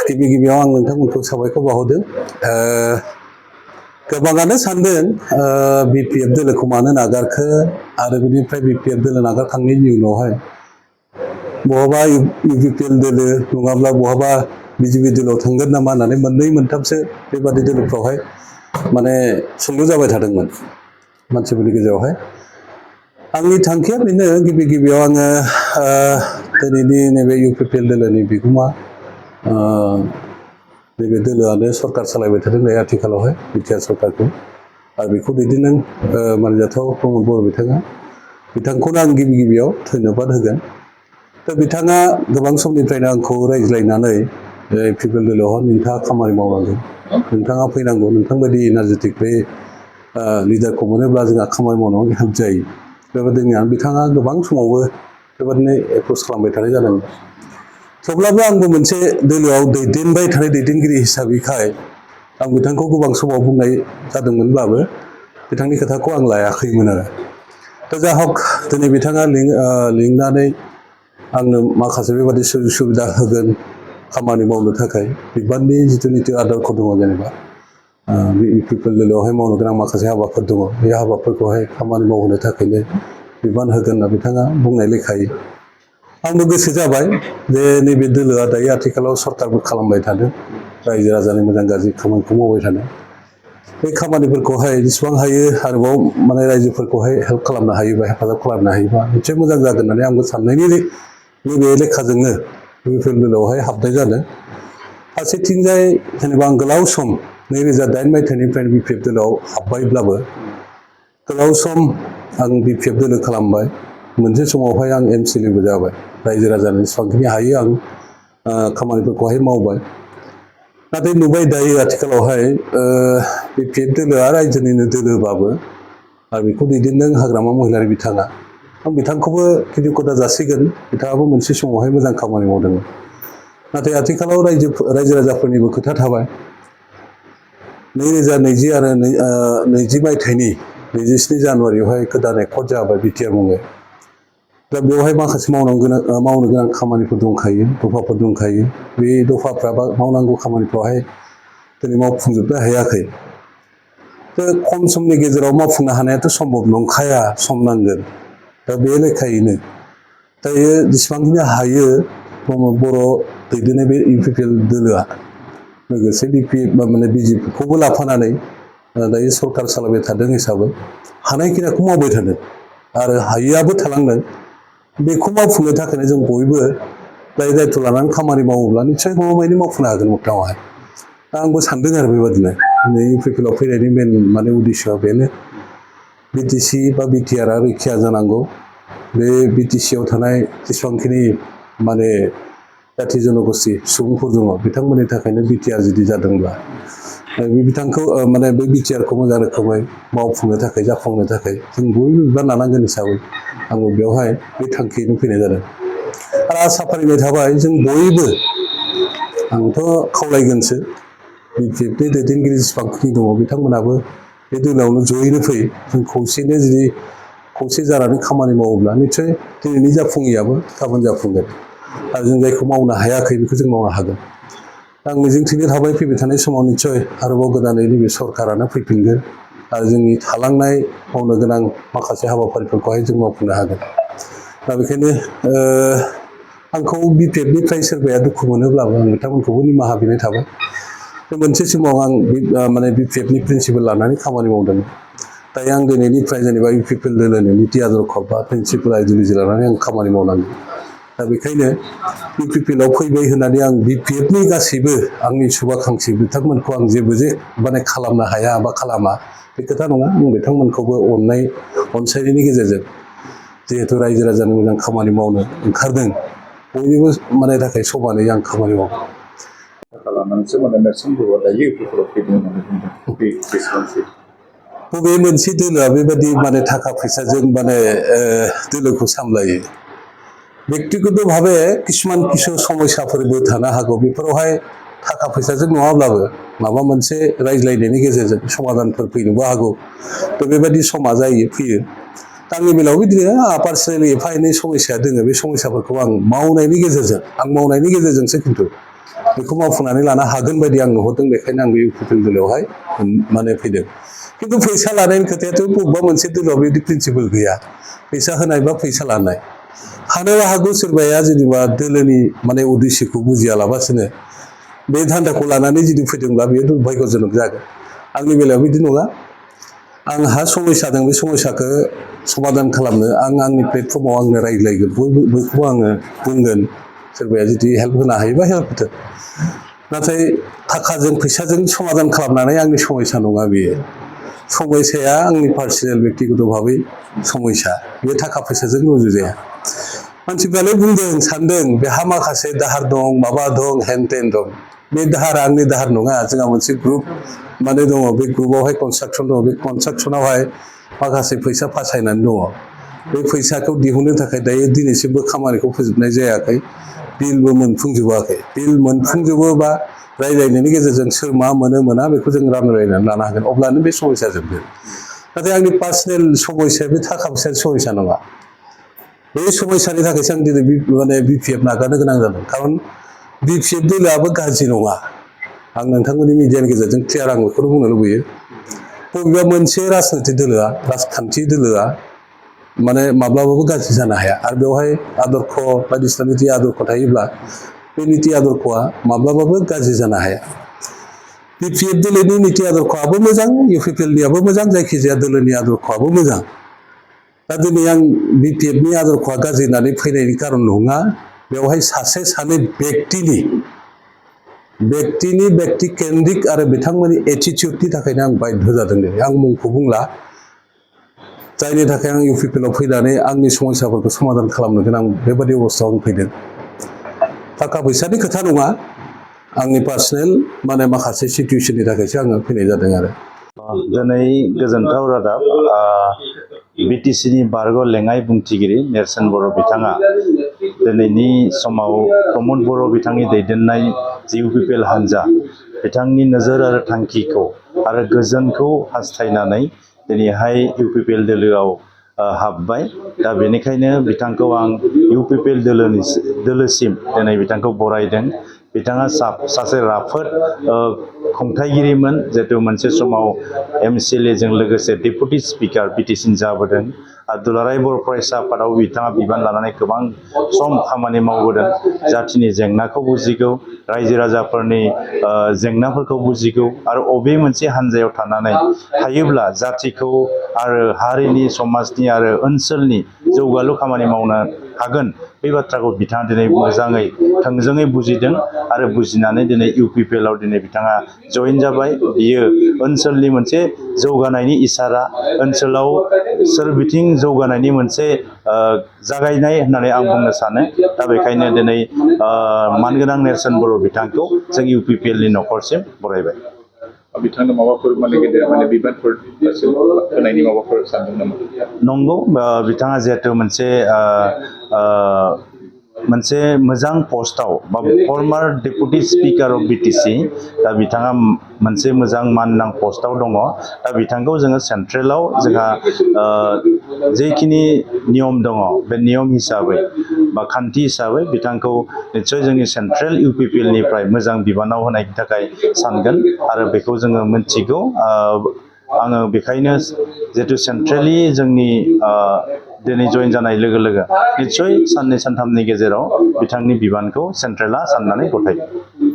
गिबि गिबियाव आं नोंथांमोनखौ साबायखर बावहरदों गोबाङानो सानदों बिपिएफ दोलोखौ मानो नागारखो आरो बिनिफ्राय बिपिएफ दोलो नागारखांनायनि उनावहाय बहाबा इउपिपिएल दोलो नङाब्ला बहाबा बिजेपि दोलोआव थांगोन नामा होननानै मोननै मोनथामसो बेबादि दोलोफ्रावहाय माने सोंलु जाबाय थादोंमोन मानसिफोरनि गेजेरावहाय आंनि थांखिया बेनो गिबि गिबियाव आङो दिनैनि नैबे इउपिपिएल दोलोनि बिगोमा नैबे दोलोआनो सरकार सालायबाय थादों दायो आथिखालावहाय बिटिआर सरकारखौ आरो बेखौ दैदेनदों मानजाथाव प्रमद बर' बिथांखौनो आं गिबि गिबियाव धन्यबाद होगोन दा बिथाङा गोबां समनिफ्रायनो आंखौ रायज्लायनानै इउपिपिएल दोलोआवहाय नोंथाङा खामानि मावनांगौ नोंथाङा फैनांगौ नोंथांबायदि एनार्जेटिक बे लिडारखौ मोनोब्ला जोंहा खामानि मावनायाव हेल्प जायो बेबायदिनो बिथाङा गोबां समावबो बेबादिनो एप्रच खालामबाय थानाय जादों थेवब्लाबो आंबो मोनसे दोलोआव दैदेनबाय थानाय दैदेनगिरि हिसाबैखाय आं बिथांखौ गोबां समाव बुंनाय जादोंमोनब्लाबो बिथांनि खोथाखौ आं लायाखैमोन आरो दा जा हक दिनै बिथाङा लिंनानै आंनो माखासे बेबादि सुजुग सुबिदा होगोन खामानि मावनो थाखाय बिबाननि जिथुनिखि आदरखौ दङ जेनेबा इउपिपिएल दोलोआवहाय मावनो गोनां माखासे हाबाफोर दङ बे हाबाफोरखौहाय खामानि मावहोनो थाखायनो बिबान होगोन होनना बिथाङा बुंनाय लेखायै आंबो गोसो जाबाय जे नैबे दोलोआ दायो आथिखालाव सरकारबो खालामबाय थादों रायजो राजानि मोजां गाज्रि खामानिखौ मावबाय थादों बे खामानिफोरखौहाय जेसेबां हायो आरोबाव माने रायजोफोरखौहाय हेल्प खालामनो हायोबा हेफाजाब खालामनो हायोबा निसय मोजां जागोन होननानै आंबो साननायनि नैबे लेखाजोंनो इउपिपिएल दोलोआवहाय हाबनाय जादों फारसेथिंजाय जेनेबा आं गोलाव सम 2008 मायथाइनिफ्रायनो बिपिएफ दोलोआव हाबबायब्लाबो गोलाव सम आं बिपिएफ दोलो खालामबाय मोनसे समावहाय आं एमएलएबो जाबाय रायजो राजानि जेसेबांखिनि हायो आं खामानिफोरखौहाय मावबाय नाथाय नुबाय दायो आथिखालावहाय बिपिएफ दोलोआ रायजोनिनो दोलोबाबो आरो बेखौ दैदेनदों हाग्रामा महिलारि बिथाङा आं बिथांखौबो कृतज्ञता जासिगोन बिथाङाबो मोनसे समावहाय मोजां खामानि मावदोंमोन नाथाय आथिखालाव रायजो राजाफोरनिबो खोथा थाबाय 2020 आरो 20 मायथाइनि 27 जानुवारियावहाय गोदान एकर्ड जाबाय बिटिआर मुङै दा बेवहाय माखासे मावनो गोनां खामानिफोर दंखायो दफाफोर दंखायो बे दफाफ्रा बा मावनांगौ खामानिफ्रावहाय दिनै मावफुंजोबनो हायाखै दा खम समनि गेजेराव मावफुंनो हानायाथ' सम्भब नंखाया सम नांगोन दा बे लेखायैनो दायो जेसेबांखिनि हायो प्रमद बर' दैदेननाय बे इउपिपिएल दोलोआ लोगोसे माने बिजेपिखौबो लाफानानै दायो सरकार सालायबाय थादों हिसाबै हानायखिनिखौ मावबाय थादों आरो हायैआबो थालांदों बेखौ मावफुंनो थाखायनो जों बयबो दाय दायथ' लानानै खामानि मावोब्ला निसय गमामायैनो मावफुंनो हागोन मोगथाङावहाय दा आंबो सानदों आरो बेबादिनो इउपिपिएलआव फैनायनि मेन माने उद्देश्यआ बेनो बिटिसि बा बिटिआरआ रैखा जानांगौ बे बिटिसिआव थानाय जेसेबांखिनि माने जाथि जनगोष्ठी सुबुंफोर दङ बिथांमोननि थाखायनो बिटिआर जुदि जादोंब्ला बे बिथांखौ माने बे बिटिआरखौ मोजां रोखोमै मावफुंनो थाखाय जाफुंनो थाखाय जों बयबो बिबान लानांगोन हिसाबै आंबो बेवहाय बे थांखियैनो फैनाय जादों आरो आसा फारिनाय थाबाय जों बयबो आंथ' खावलायगोनसो बिपिएफनि दैदेनगिरि जेसेबांखिनि दङ बिथांमोनाबो बे दोलोआवनो जयैनो फैयो जों खौसेनो जुदि खौसे जानानै खामानि मावोब्ला निसय दिनैनि जाफुङैयाबो गाबोन जाफुंगोन आरो जों जायखौ मावनो हायाखै बेखौ जों मावनो हागोन आं मिजिंथिनो थाबाय फैबाय थानाय समाव निसय आरोबाव गोदानै नैबे सरकारानो फैफिनगोन आरो जोंनि थालांनाय मावनो गोनां माखासे हाबाफारिफोरखौहाय जों मावफुंनो हागोन दा बेखायनो आंखौ बिपिएफनिफ्राय सोरबाया दुखु मोनोब्लाबो आं बिथांमोनखौबो निमाहा बिनाय थाबाय बे मोनसे समाव आं माने बिपिएफनि प्रिन्सिपाल लानानै खामानि मावदों दायो आं दिनैनिफ्राय जेनेबा इउपिपिएल दोलोनि निति आदर्श बा प्रिन्सिपाल आइडिय'लजि लानानै आं खामानि मावनांगौ दा बेखायनो इउपिपिएलआव फैबाय होननानै आं बिपिएफनि गासैबो आंनि शुभाकांक्षी बिथांमोनखौ आं जेबो माने खालामनो हाया बा खालामा बे खोथा नङा आं बिथांमोनखौबो अनसायनायनि गेजेरजों जिहेतु रायजो राजानि मोजां खामानि मावनो ओंखारदों बयनिबो माने थाखाय समानै आं खामानि मावो बबे मोनसे दोलोआ बेबायदि माने थाखा फैसाजों माने दोलोखौ सामलायो बेक्तिगत भावे किसुमान समस्याफोरबो थानो हागौ बेफोरावहाय थाखा फैसाजों नङाब्लाबो माबा मोनसे रायज्लायनायनि गेजेरजों समाधानफोर फैनोबो हागौ थ' बेबायदि समा फैयो दा आंनि बेलायाव बिदिनो पार्सनेलि एफा एनै समस्या दोङो बे समस्याफोरखौ आं मावनायनि गेजेरजोंसो खिन्थु बेखौ मावफुंनानै लानो हागोन बायदि आं नुहुरदों बेखायनो आं बे इउपिपिएल दोलोआवहाय माने फैदों खिन्थु फैसा लानायनि खोथायाथ' बबेबा मोनसे दोलोआव बिदि प्रिन्सिपाल गैया फैसा होनाय बा फैसा लानाय हानोबो हागौ सोरबाया जेनेबा दोलोनि माने उद्देश्यखौ बुजियालाबासिनो बे धान्दाखौ लानानै जुदि फैदोंब्ला बेयो दुर्भाग्यजनक जागोन आंनि बेलायाव बिदि नङा आंहा समस्या दं बे समस्याखौ समाधान खालामनो आं आंनि प्लेटफर्माव आंनो रायज्लायगोन बयखौबो आङो बुंगोन सोरबाया जुदि हेल्प होनो हायोबा हेल्प होथों नाथाय थाखाजों फैसाजों समाधान खालामनानै आंनि समस्या नङा बेयो समस्याया आंनि पार्सनेल बेक्तिगत भाबै समस्या बे थाखा फैसाजों रुजुजाया मानसिफ्रालाय बुंदों सानदों बेहा माखासे दाहार दं माबा दं हेन टेन दं बे दाहारा आंनि दाहार नङा जोंहा मोनसे ग्रुप माने दङ बे ग्रुपआवहाय कनस्ट्राक्सन दङ बे कनस्ट्राक्सनावहाय माखासे फैसा फासायनानै दङ बे फैसाखौ दिहुननो थाखाय दायो दिनैसिमबो खामानिखौ फोजोबनाय जायाखै बिलबो मोनफुंजोबाखै बिल मोनफुंजोबोबा रायज्लायनायनि गेजेरजों सोर मा मोनो मोना बेखौ जों रानलायनानै लानो हागोन अब्लानो बे समस्या जोबगोन नाथाय आंनि पार्सनेल समस्या बे थाखा फैसानि समस्या नङा बे समस्यानि थाखायसो आं दिनै माने बिपिएफ नागारनो गोनां जादों खारन बिपिएफ दोलोआबो गाज्रि नङा आं नोंथांमोननि मिडियानि गेजेरजों क्लियार आं बेखौनो बुंनो लुबैयो बबेबा मोनसे राजनिति दोलोआ राजखान्थि दोलोआ माने माब्लाबाबो गाज्रि जानो हाया आरो बेवहाय आदर्श बायदिसिना निति आदर्श थायोब्ला बे निति आदर्शआ माब्लाबाबो गाज्रि जानो हाया बिपिएफ दोलोनि निति आदर्शआबो मोजां इउपिपिएलनियाबो मोजां जायखिजाया दोलोनि आदर्शआबो मोजां दा दिनै आं बिपिएफनि आदर्शआ गाज्रि होननानै फैनायनि कारन नङा बेवहाय सासे सानै बेक्ति केन्द्रिक आरो बिथांमोननि एटिटिउडनि थाखायनो आं बाध्य जादों दिनै आं मुंखौ बुंला जायनि थाखाय आं इउपिपिएलआव फैनानै आंनि समस्याफोरखौ समाधान खालामनो गोनां बेबादि अबस्थायाव आं फैदों थाखा फैसानि खोथा नङा आंनि पार्सनेल माने माखासे सिटुवेसननि थाखायसो आङो फैनाय जादों आरो दिनै गोजोनथाव रादाब बिटिसिनि बारग' लेङाइ बुंथिगिरि नेरसोन बर' बिथाङा दिनैनि समाव प्रमद बर' बिथांनि दैदेननाय जि इउपिपिएल हान्जा बिथांनि नोजोर आरो थांखिखौ आरो गोजोनखौ हास्थायनानै दिनैहाय इउपिपिएल दोलोआव हाबबाय दा बेनिखायनो बिथांखौ आं इउपिपिएल दोलोसिम दिनै बिथांखौ बरायदों बिथाङा सासे राफोद खुंथायगिरिमोन जिहेतु मोनसे समाव एमएलएजों लोगोसे डेपुटि स्पिकार बिटिसिनि जाबोदों आरो दुलाराय बर' फरायसा आफादाव बिथाङा बिबान लानानै गोबां सम खामानि मावबोदों जाथिनि जेंनाखौ बुजिगौ रायजो राजाफोरनि जेंनाफोरखौ बुजिगौ आरो अबे मोनसे हान्जायाव थायोब्ला जाथिखौ आरो हारिनि समाजनि आरो ओनसोलनि जौगालु खामानि मावनो हागोन बे बाथ्राखौ बिथाङा दिनै मोजाङै थोंजोङै बुजिदों आरो बुजिनानै दिनै इउपिपिएलआव दिनै बिथाङा जइन जाबाय बियो ओनसोलनि मोनसे जौगानायनि इसारा ओनसोलाव सोरबिथिं जौगानायनि मोनसे जागायनाय होननानै आं बुंनो सानो दा बेखायनो दिनै मानगोनां नेरसोन बर' बिथांखौ जों इउपिपिएलनि न'खरसिम बरायबाय बिथांनो माबाफोर माने गेदेर माने बिबानफोर होनायनि माबाफोर सानदों नामा नंगौ बिथाङा जिहेतु मोनसे मोजां पस्टआव बा फर्मार डेपुटि स्पिकार अफ बिटिसि दा बिथाङा मोनसे मोजां माननां पस्टआव दङ दा बिथांखौ जोङो सेन्ट्रेलाव जोंहा जेखिनि नियम दङ बे नियम हिसाबै बा खान्थि हिसाबै बिथांखौ निस्सय जोंनि सेन्ट्रेल इउपिपिएलनिफ्राय मोजां बिबानाव होनायनि थाखाय सानगोन आरो बेखौ जोङो मिथिगौ आङो बेखायनो जिहेतु सेन्ट्रेलि जोंनि दिनै जइन जानाय लोगो लोगो निस्सय साननै सानथामनि गेजेराव बिथांनि बिबानखौ सेन्ट्रेला साननानै गथायगोन